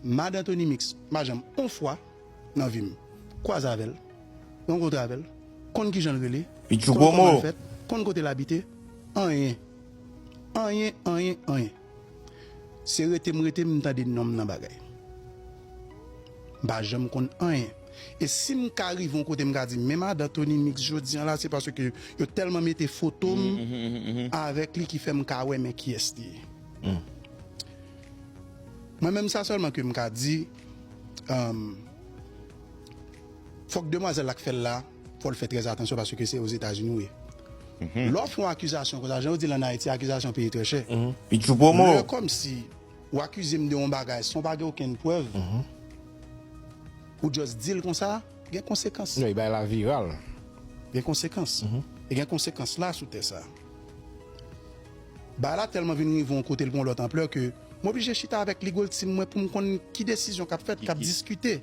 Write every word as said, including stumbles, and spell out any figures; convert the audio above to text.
Madan Tony Mix, m pa janm on fwa nan vi m kwaze avè l, rankontre avè l, konn kijan l rele, Pichou konn kòman Promo. L fèt, konn kote l abite, anyen. Anyen, anyen, anyen. Se rete m rete, m tande non m nan bagay. M pa janm konn anyen. E si m ka rive yon kote m ka di, men madan Tony Mix jodi an la, se paske yo tèlman mete foto m avèk li ki fè m ka wè men kiyès li ye. Mwen menm sa sèlman ke m ka di, um, fòk demwazèl la k fè l la, fò l fè trè atansyon paske se Ozetazini ou ye. Lè w fè yon akizasyon konsa, jan yo di l ann Ayiti, akizasyon peye trè chè. Pichou Promo. Lè kòmsi ou akize m de yon bagay san w pa gen okenn prèv, ou just di l konsa, gen konsekans. Non, li bay la viral. Gen konsekans. E gen konsekans la sou tè sa. Bagay la tèlman vin rive yon kote l pran lòt anplè ke m oblije chita avèk legal team mwen pou m konn ki desizyon k ap fèt, k ap diskite.